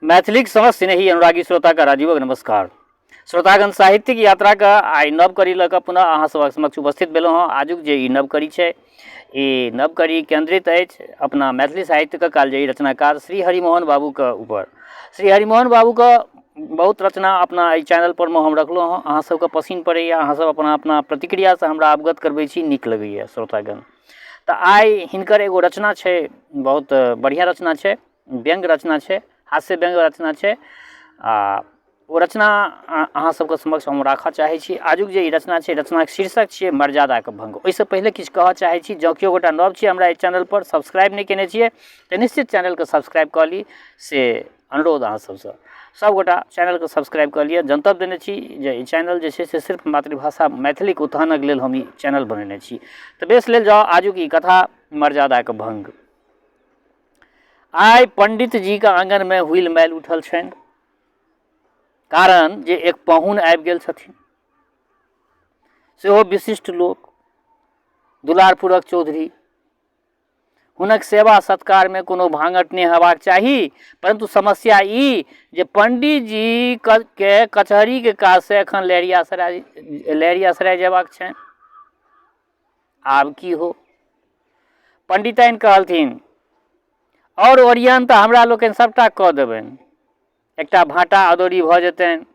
मैथिलीक समस्त स्नेही अनुरागी श्रोताके राजीवक नमस्कार। श्रोतागण, साहित्यिक यात्राके आइ नव कड़ी लऽ कऽ पुनः अहाँ सभक समक्ष उपस्थित भेलहुँ हँ। आजुक जे ई नव कड़ी छै, ई नव कड़ी केन्द्रित अछि अपना मैथिली साहित्यके कालजयी रचनाकार श्री हरिमोहन बाबूके ऊपर। श्री हरिमोहन बाबूके बहुत रचना अपना एहि चैनलपर मे हम रखलहुँ हँ। अहाँ सबके पसिन पड़ैए, अहाँ सब अपना अपना प्रतिक्रियासँ हमरा अवगत करबै छी, नीक लगैए श्रोतागण। तऽ आइ हिनकर एगो रचना छै, बहुत बढ़िआँ रचना छै, व्यङ्ग्य रचना छै, हास्य व्यङ्ग्य रचना छै आ ओ रचना अहाँ सबके समक्ष हम राखऽ चाहै छी। आजुक जे ई रचना छै, रचनाके शीर्षक छियै मर्यादाके भङ्ग। ओहिसँ पहिले किछु कहऽ चाहै छी, जँ केओ गोटा नव छियै हमरा एहि चैनलपर, सब्सक्राइब नहि कयने छियै तऽ निश्चित चैनलके सब्सक्राइब कऽ ली, से अनुरोध अहाँ सबसँ। सबगोटा चैनलके सब्सक्राइब कऽ लिअ। जनतब देने छी जे ई चैनल जे छै से सिर्फ मातृभाषा मैथिलीके उत्थानक लेल हम ई चैनल बनेने छी। तऽ बेस, लेल जाउ आजुक ई कथा मर्यादाके भङ्ग। आइ पंडित जीके आङ्गनमे हुइल माइल उठल छनि, कारण जे एक पाहुन आबि गेल छथिन, सेहो विशिष्ट लोक, दुलारपुरक चौधरी। हुनक सेवा सत्कारमे कोनो भाँगठ नहि हेबाक चाही, परन्तु समस्या ई जे पंडीजी के कचहरीके काजसँ एखन लहेरियासराय जेबाक छनि। आब की हो? पंडिताइन कहलथिन, आओर ओरियान तऽ हमरा लोकनि सभटा कऽ देबनि। एकटा भाँटा अदौरी भऽ जेतनि,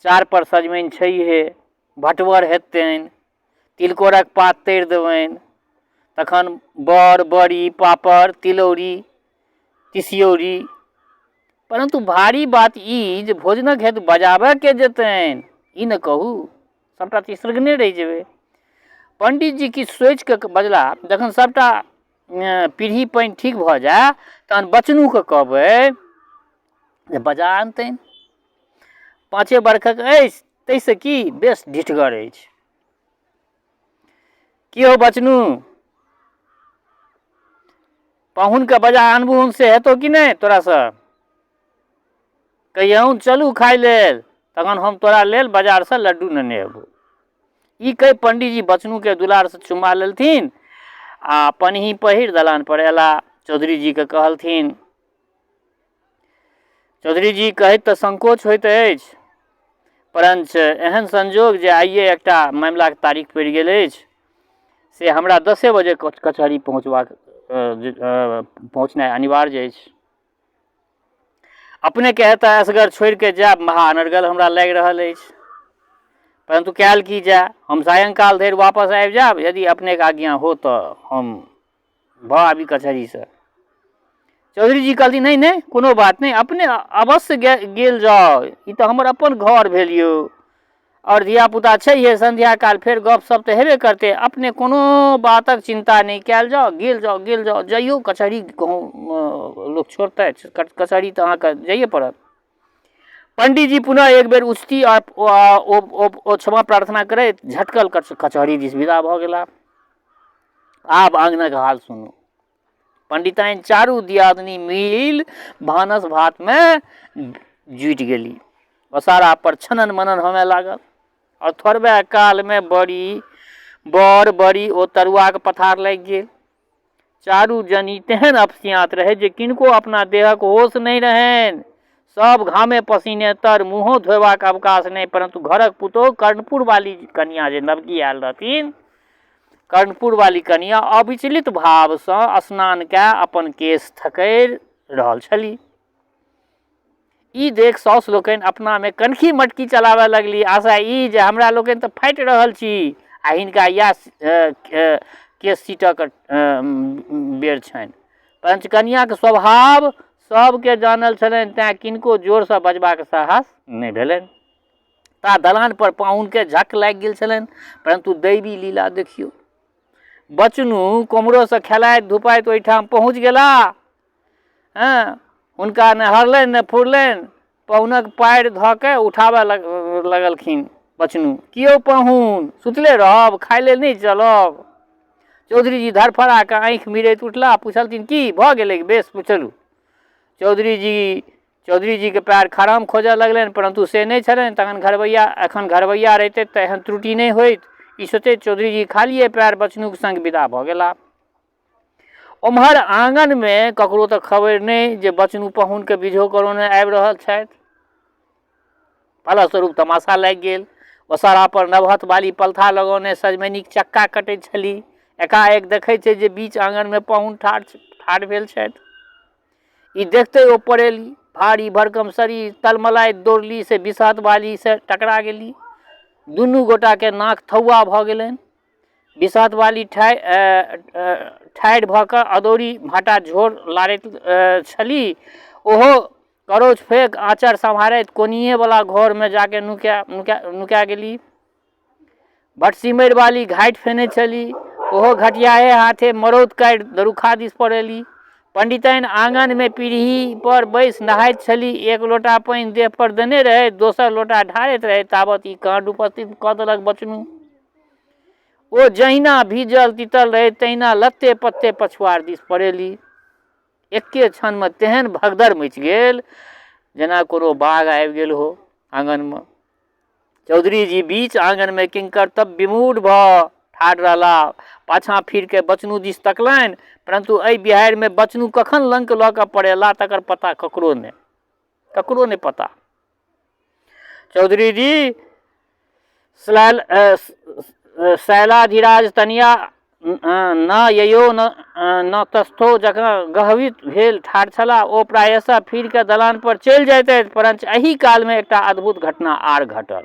चार पर सजमनि छैहे, भटवर हेतनि, तिलकोरक पात तरि देबनि, तखन बड़ बड़ी पापड़ तिलौरी तिसियौरी। परन्तु भारी बात ई जे भोजनक हेतु बजाबऽके जेतनि, ई ने कहू, सभटा तऽ सृगने रहि जेबै। पण्डितजी किछु सोचि कऽ बजला, जखन सभटा पीढ़ी पानि ठीक भऽ जाय तहन बचनूके कहबै जे बजा अनतनि। 5 बरखक अछि, ताहिसँ की बेस ढिठगर अछि। की हौ बचनू, पाहुनके बजा अनबुहुन से हेतौ कि नहि तोरासँ? कहियौन चलू खाइ लेल, तखन हम तोरा लेल बाजारसँ लड्डू नेने अयबौ। ई कहि पंडीजी बचनूके दुलारसँ चुम्मा लेलथिन आ पनही पहिर दलान पर अयला। चौधरी जीके कहलथिन, चौधरी जी, कहैत तऽ संकोच होइत अछि, परञ्च एहन संजोग जे आइए एकटा मामिलाके तारीख पड़ि गेल अछि, से हमरा 10 बजे कचहरी पहुँचनाइ अनिवार्य अछि। अपनेके एतऽ असगर छोड़िके जायब महा अनर्गल हमरा लागि रहल अछि, परन्तु कयल की जाय? हम सायंकाल धरि वापस आबि जायब, यदि अपनेके आज्ञा हो तऽ हम भऽ आबी कचहरीसँ। चौधरी जी कहलथिन, नहि नहि, कोनो बात नहि, अपने अवश्य गेल जाउ, ई तऽ हमर अपन घर भेल यौ, आओर धियापुता छैहे, सन्ध्या काल फेर गपशप तऽ हेबे करतै, अपने कोनो बातक चिन्ता नहि कयल जाउ, गेल जाउ, गेल जाउ, जइयौ कचहरी। कहूँ लोक छोड़तै? कचहरी तऽ अहाँके जाइए पड़त। पंडीजी पुनः एक बेर उचती आ ओ क्षमा प्रार्थना करैत झटकल कचहरी दिस विदा भऽ गेला। आब आङ्गनक हाल सुनू। पंडिताइन चारू दियादनी मिल भानस भातमे जुटि गेली। ओसारा पर छनन मनन होमय लागल आओर थोड़बे कालमे बड़ी बड़ बड़ी ओ तरुआके पथार लागि गेल। चारू जनी तेहन अपसियाँत रहै जे किनको अपना देहक होश नहि रहनि। सब घामे पसीने तर, मुँहो धोएबाक अवकाश नहि। परन्तु घरक पुतोहु कर्णपुर वाली कनिया जे नवकी आयल रहथिन, कर्णपुर वाली कनिया अविचलित भावसँ स्नान कए अपन केश थकरि रहल छली। ई देख साउस लोकनि अपनामे कनखी मटकी चलाबय लगली। आशा ई जे हमरा लोकनि तऽ फाटि रहल छी आ हिनका इएह केश सीटक बेर छनि। परञ्च कनियाँक स्वभाव सबके जानल छलनि, तेँ किनको जोरसँ बजबाक साहस नहि भेलनि। ता दलान पर पाहुनके झक लागि गेल छलनि। परन्तु दैवी लीला देखियौ, बचनू कोम्हरोसँ खेलाइत धुपाइत ओहिठाम पहुँच गेला। हँ, हुनका ने हरलनि ने फुरलनि, पाहुनक पाएर धऽ के उठाबऽ लगलखिन बचनू। की यौ पाहुन, सुतले रहब, खाय लेल नहि चलब? चौधरी जी धड़फड़ा कऽ आँखि मिरैत उठला, पुछलथिन, की भऽ गेलै? बेस, चलू। चौधरी जीके पएर खराम खोजऽ लगलनि, परन्तु से नहि छलनि। तखन घरबैया, एखन घरबैया रहितै तऽ एहन त्रुटि नहि होइत, ई सोचैत चौधरी जी खालिए पएर बचनूके सङ्ग विदा भऽ गेला। ओम्हर आङनमे ककरो तऽ खबरि नहि जे बचनू पाहुनके बिझो करौने आबि रहल छथि। फलस्वरूप तमाशा लागि गेल। ओसारापर नवहथ बाली पलथा लगौने सजमनिक चक्का कटैत छली। एकाएक देखै छै जे बीच आङनमे पाहुन ठाढ़ ठाढ़ भेल छथि। ई देखते ओ पड़ेली। भारी भरकम शरीर तलमलाइत दौड़ली से बिसहत बालीसँ टकरा गेली। दुनू गोटाके नाक थौआ भऽ गेलनि। बिसहत बाली ठाढ़ि भऽ कऽ अदौरी भाँटा झोर लारैत छली। ओहो करौछ फेक आँचर सम्हारैत कोनिएवला घरमे जाके नुका नुका नुका गेली। भटसिमरि बाली घाटि फेने छली। ओहो घटियाहे हाथे मरौत काटि दरुखा दिस पड़ेली। पंडिताइन आङनमे पीढ़ीपर बैसि नहाइत छली। एक लोटा पानि देहपर देने रहथि, दोसर लोटा ढारैत रहथि, तावत ई काण्ड उपस्थित कऽ देलक बचनू। ओ जहिना भीजल तीतल रहथि तहिना लत्ते पत्ते पछुआड़ दिस पड़ेली। एक्के क्षणमे तेहन भगदड़ मचि गेल जेना कोनो बाघ आबि गेल हो आङनमे। चौधरीजी बीच आङनमे किंकर्तव्य विमूढ़ भऽ ठाढ़ रहलाह। पाछाँ फिरके बचनू दिस तकलनि, परन्तु एहि बिहाड़िमे बचनू कखन लंक लऽ कऽ पड़ेलाह तकर पता ककरो नहि, ककरो नहि पता। चौधरीजी शैलाधिराज तनिया न ययो न न तस्थो जकाँ गहवित भेल ठाढ़ छलाह। ओ प्रायशः फिरके दलानपर चलि जैतथि, परञ्च एही कालमे एकटा अद्भुत घटना आर घटल।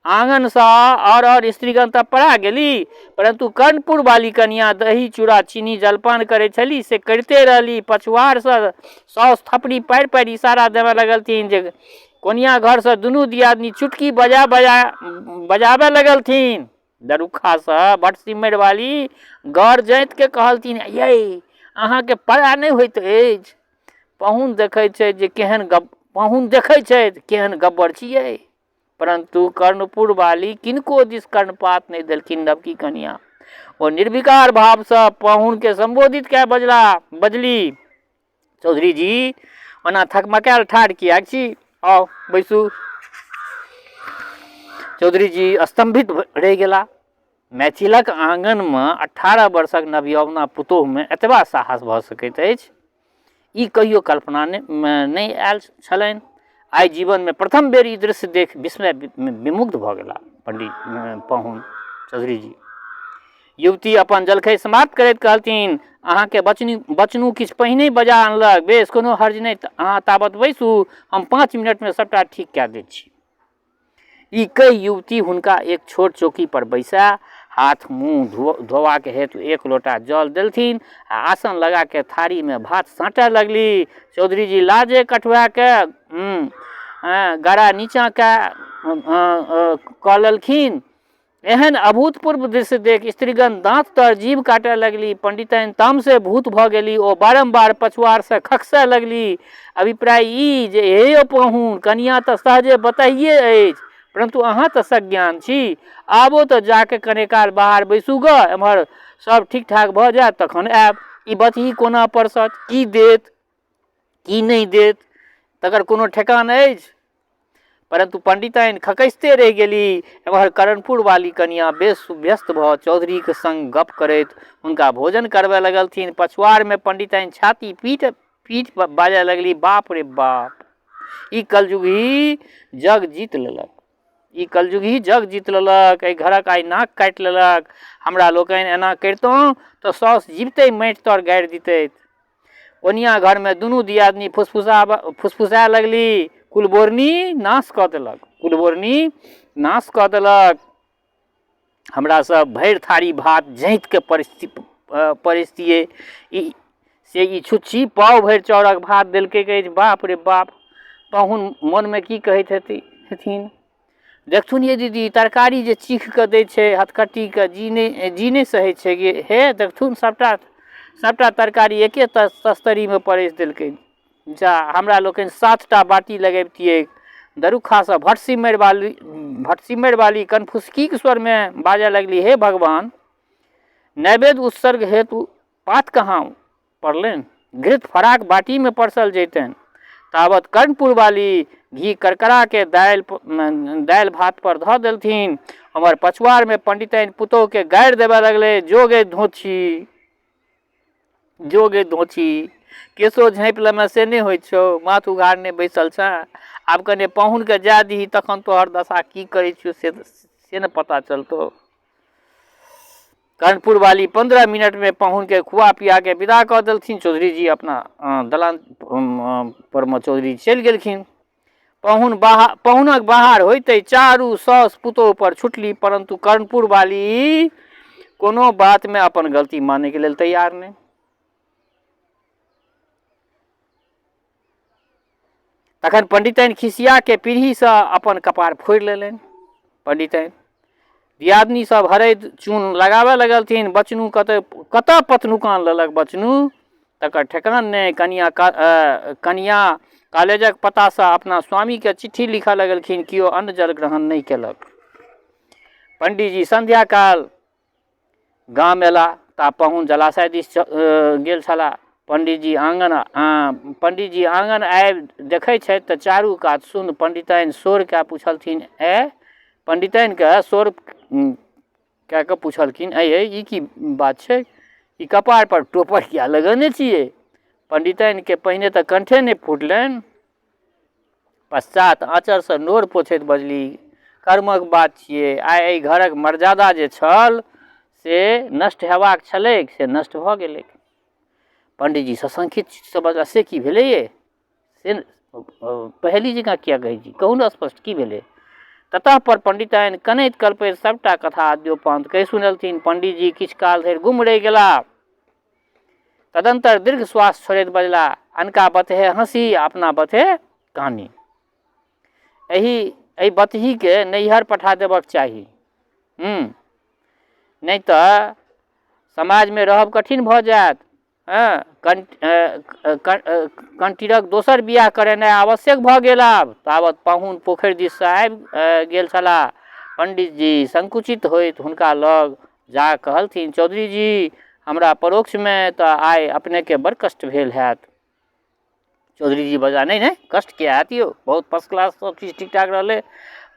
आङनसँ आओर आओर स्त्रीगण तऽ पड़ा गेली, परन्तु कर्णपुर वाली कनियाँ दही चूड़ा चीनी जलपान करै छली से करिते रहली। पछुआरसँ साउस थपड़ी पारि पारि इशारा देबऽ लगलथिन जे कोनिया घरसँ दुनू दियादनी चुटकी बजा बजा बजाबऽ लगलथिन। दरुखासँ भटसिमरि वाली गर जाँतिके कहलथिन, यै अहाँके पड़ा नहि होइत अछि? पाहुन देखै छै जे केहन गप पाहुन देखै छथि केहन गब्बर छियै। परन्तु कर्णपुर वाली किनको दिस कर्णपात नहि देलखिन नवकी कनियाँ। ओ निर्विकार भावसँ पाहुनके सम्बोधित कए बजला बजली, चौधरी जी ओना थकमकायल ठाढ़ किएक छी? आउ बैसू। चौधरी जी स्तम्भित रहि गेला। मैथिलक आङनमे 18 वर्षक नवयौवना पुतोहुमे एतबा साहस भऽ सकैत अछि, ई कहियो कल्पना नहि आयल छलनि। आइ जीवनमे प्रथम बेर ई दृश्य देख विस्मय विमुग्ध भऽ गेला पंडित पाहुन चौधरी जी। युवती अपन जलखै समाप्त करैत कहलथिन, अहाँके बचनू किछु पहिने बजा अनलक। बेस, कोनो हर्ज नहि, अहाँ ताबत बैसू, हम 5 मिनटमे सभटा ठीक कए दैत छी। ई कहि युवती हुनका एक छोट चौकी पर बैसा हाथ मुँह धोबाक हेतु एक लोटा जल देलथिन आ आसन लगा के थारीमे भात साँटय लगली। चौधरी जी लाजे कठुआ के गरा नीचाँ कऽ लेलखिन। एहन अभूतपूर्व दृश्य देख स्त्रीगण दाँत तर जीभ काटय लगली। पंडिताइन तामसे भूत भऽ गेली। ओ बारम्बार पछुआरसँ खखसय लगली। अभिप्राय ई जे हे यौ पाहुन, कनियाँ तऽ सहजे बतहिए अछि, परन्तु अहाँ तऽ सज्ञान छी। आबो तऽ जाके कने काल बाहर बैसू गऽ, एम्हर सब ठीक-ठाक भऽ जायत तखन आयब। ई बतही कोना परसत, की देत, की नहि देत, तकर कोनो ठेकान अछि? परन्तु पंडिताइन खकसिते रहि गेली। एम्हर करणपुर वाली कनियाँ बेस सुभ्यस्त भऽ चौधरीक संग गप करैत हुनका भोजन करबय लगलथिन। पछुआरमे पंडिताइन छाती पीट पीट बाजय लगली, बाप रे बाप, ई कलयुगही जग जीत लेलक, ई कलयुगही जग जीत लेलक, एहि घरक आइ नाक काटि लेलक। हमरा लोकनि एना करितहुँ तऽ साउस जीविते माटि तर गाड़ि दितथि। कोनिया घरमे दुनू दियादनी फुसफुसाए लगली, कुलबोरनी नाश कऽ देलक, कुलबोरनी नाश कऽ देलक। हमरा सब भरि थारी भात जाँतिके परसितियै, ई से ई छुच्छी पाव भरि चाउरक भात देलकै अछि। बाप रे बाप, पाहुन मोनमे की कहैत हेथिन? देखथुन ये दीदी, तरकारी जे चीख कऽ दै छै हथकट्टीके, जी नहि सहै छै गे। हे देखथुन, सबटा तरकारी एके तस्तरीमे परसि देलकै। जा, हमरा लोकनि 7टा बाटी लगबितियै। दरुखासँ भटसिमरि वाली कनफुसकीक स्वरमे बाजऽ लगली, हे भगवान, नैवेद्य उत्सर्ग हेतु पात कहाँ पड़लनि? घृत फराक बाटीमे परसल जैतनि। तावत कर्णपुर वाली घी करकराके दालि भात पर धऽ देलथिन। हमर पछुआरमे पंडिताइन पुतोहुके गारि देबऽ लगलै, जो गे धोछी। जो गे दोची, केशो झाँपि लेमे से नहि होइ छौ, माथ उघारने बैसल छेँ। आब कने पाहुनके जाय दही, तखन तोहर दशा की करै छियौ से से ने पता चलतौ। कर्णपुर वाली 15 मिनटमे पाहुनके खुआ पियाके विदा कऽ देलथिन। चौधरी जी अपना दलान परमे चौधरी चलि गेलखिन। पाहुन बाहर, पाहुनक बाहर होइते चारू साउस पुतोहु पर छुटली, परन्तु कर्णपुर वाली कोनो बातमे अपन गलती मानैके लेल तैयार नहि। तखन पंडिताइन खिसियाके पीढ़ीसँ अपन कपार फोड़ि लेलनि। पंडिताइन दियादनी सब हरदि चून लगाबऽ लगलथिन। बचनू कतऽ कतऽ पतनुकान लेलक बचनू, तकर ठेकान नहि। कनिया कनिया कॉलेजक पतासँ अपना स्वामीके चिट्ठी लिखऽ लगलखिन। केओ अन्न जल ग्रहण नहि केलक। पंडीजी संध्या काल गाम अयला ता पाहुन जलाशय दिस गेल छलाह। पंडीजी आङ्गन पंडीजी आङ्गन आबि देखै छथि तऽ चारू कात सुन्न। पंडिताइन शोर कए पुछलथिन, ऐ पंडिताइनके शोर कए कऽ पुछलखिन, ऐ यै, ई की बात छै? ई कपार पर टोपर किया लगेने छियै? पंडिताइनके पहिने तऽ कंठे नहि फुटलनि, पश्चात आँचरसँ नोर पोछैत बजली, कर्मक बात छियै, आइ एहि घरक मर्यादा जे छल से नष्ट हेबाक छलैक, से नष्ट भऽ गेलैक। पण्डितजी सशंकित चित्तसँ बजला, से की भेलै यै? से पहेली जकाँ किया कहै छी? कहू ने स्पष्ट की भेलै? ततः पर पण्डिताइन कनैत कलपैत सभटा कथा आद्योपान्त कहि सुनेलथिन। पण्डितजी किछु काल धरि गुम रहि गेलाह। तदन्तर दीर्घ श्वास छोड़ैत बजला, अनका बतहे हँसी, अपना बतहे कानी। एहि एहि बतहीके नैहर पठा देबक चाही। नहि तऽ समाजमे रहब कठिन भऽ जायत। हँ, कंटीरक दोसर बियाह करेनाइ आवश्यक भऽ गेल आब। तावत पाहुन पोखरि दिससँ आबि गेल छलाह। पण्डितजी संकुचित होइत हुनका लग जा कहलथिन, चौधरी जी, हमरा परोक्षमे तऽ आइ अपनेके बड़ कष्ट भेल हैत। चौधरी जी बजला, नहि नहि, कष्ट किया हैत यौ, बहुत फर्स्ट क्लास सब चीज ठीक ठाक रहलै।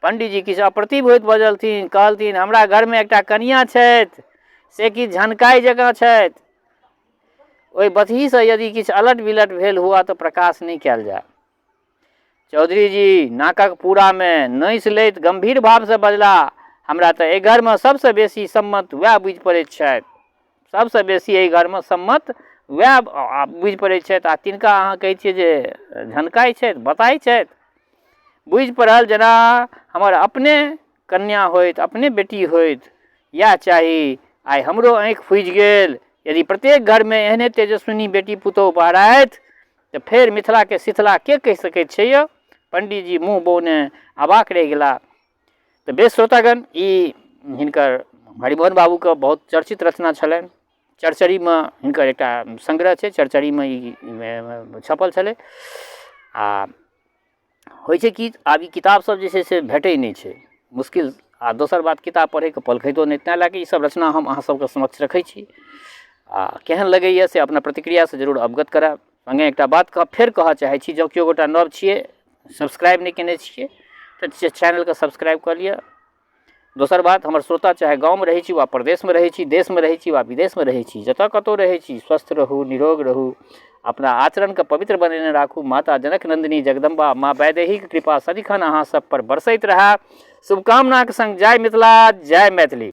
पण्डितजी किछु अप्रतिभ होइत बजलथिन, कहलथिन, हमरा घरमे एकटा कनिआँ छथि, से किछु झनकाइ जकाँ छथि। ओहि बतहीसँ यदि किछु अलट बिलट भेल हुअ तऽ प्रकाश नहि कयल जाय। चौधरी जी नाकक पूरामे नोसि लैत गम्भीर भावसँ बजलाह, हमरा तऽ एहि घरमे सभसँ बेसी सम्मत वएह बुझि पड़ैत छथि। सभसँ बेसी एहि घरमे सम्मत वएह बुझि पड़ैत छथि आ तिनका अहाँ कहै छियै जे झनकाइ छथि, बताहि छथि। बुझि पड़ल जेना हमर अपने कन्या होथि, अपने बेटी होथि। इएह चाही। आइ हमरो आँखि फूजि गेल। यदि प्रत्येक घरमे एहने तेजस्विनी बेटी पुतोहु बहराथि तऽ फेर मिथिलाके शिथिला के कहि सकैत छै यौ? पण्डीजी मुँह बौने अवाक रहि गेलाह। तऽ बेस श्रोतागण, ई हिनकर हरिमोहन बाबूके बहुत चर्चित रचना छलनि। चरचरीमे हिनकर एकटा संग्रह छै, चरचरीमे ई छपल छलै। आ होइ छै कि आब ई किताब सब जे छै से भेटै नहि छै मुश्किल। आ दोसर बात, किताब पढ़ैके पलखैतो नहि, तेँ लए कऽ ईसब रचना हम अहाँ सबके समक्ष रखै छी। आ केहन लगैए से अपना प्रतिक्रियासँ जरूर अवगत करायब। सङ्गे एकटा बात कहब, फेर कहऽ चाहै छी, जँ केओ गोटा नव छियै, सब्सक्राइब नहि कयने छियै तऽ चैनलके सब्सक्राइब कऽ लिअ। दोसर बात, हमर श्रोता चाहे गाँवमे रहै छी वा परदेशमे रहै छी, देशमे रहै छी वा विदेशमे रहै छी, जतऽ कतहु रहै छी, स्वस्थ रहू, निरोग रहू, अपना आचरणके पवित्र बनेने राखू। माता जनक नन्दिनी जगदम्बा माँ वैदेहीके कृपा सदिखन अहाँ सब पर बरसैत रहए, शुभकामनाके सङ्ग जय मिथिला, जय मैथिली।